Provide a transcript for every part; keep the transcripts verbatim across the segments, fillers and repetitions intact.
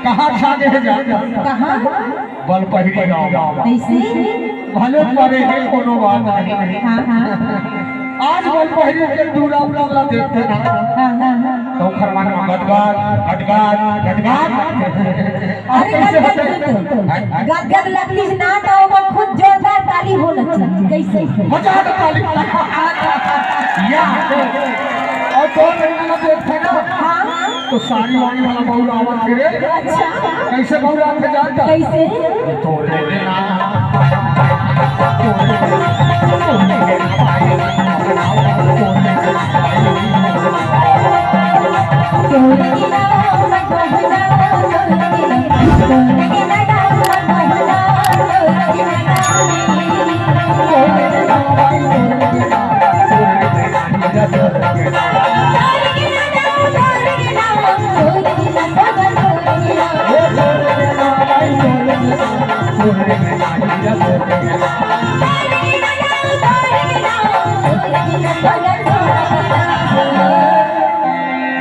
कहाँ छा गए हे जान? कहाँ? बलपहिरी गाँव। कैसे? भले परे हे, कोनो बात नहीं। हाँ, हाँ। आज बलपहिरी के दूरा उतरला देखते ना। हाँ, हाँ, हाँ। तो ओखर मन में गदगद, गदगद, गदगद। अब अरे कैसे गदगद होते? तो, गदगद लगती है ना, तो ओकर खुद जोरदार ताली होना चाहिए। कैसे? मजा आता ताली। या। और दो महीना में देखते ना। हाँ। तो साड़ी वाड़ी वाला बउर आवत हे रे। अच्छा। कैसे बउर आवत हे जानता? कैसे? तोरे बिना, तोरे बिना, तोरे बिना, तोरे बिना।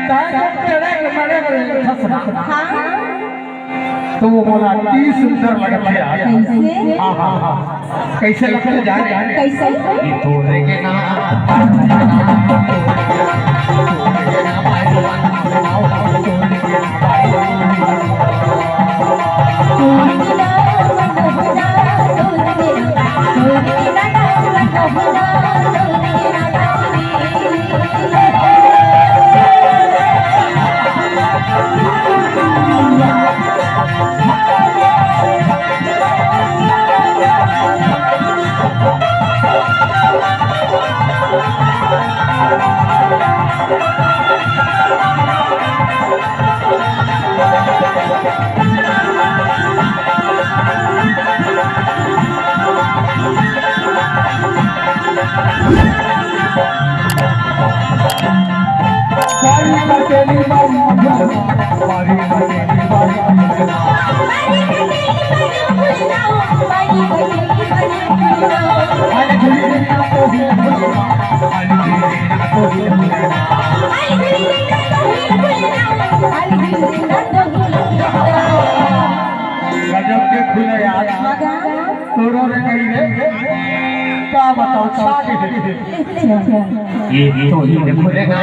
तैं तो तेरे बड़े बड़े खसरा। हाँ। तो वो बोला, "अति सुंदर लगत हे यार।" कैसे? हाँ, हाँ, हाँ। कैसे लगत हे जाने? कैसे? ये तोरे के ना। गजब के खुले यार। तोरो रे कही रे, का बताओ, छा गए। ये तो ही ने खुले ना।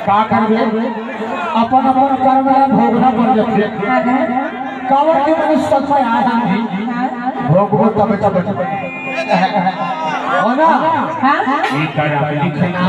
का करबे? अपन अपन कर्म ला भोगना पड़ जाथे। काबर के मनुष्य तन में आए हन जी, भोगबो तबे तबे। हो ना? हाँ, हाँ। ई करम लिखना।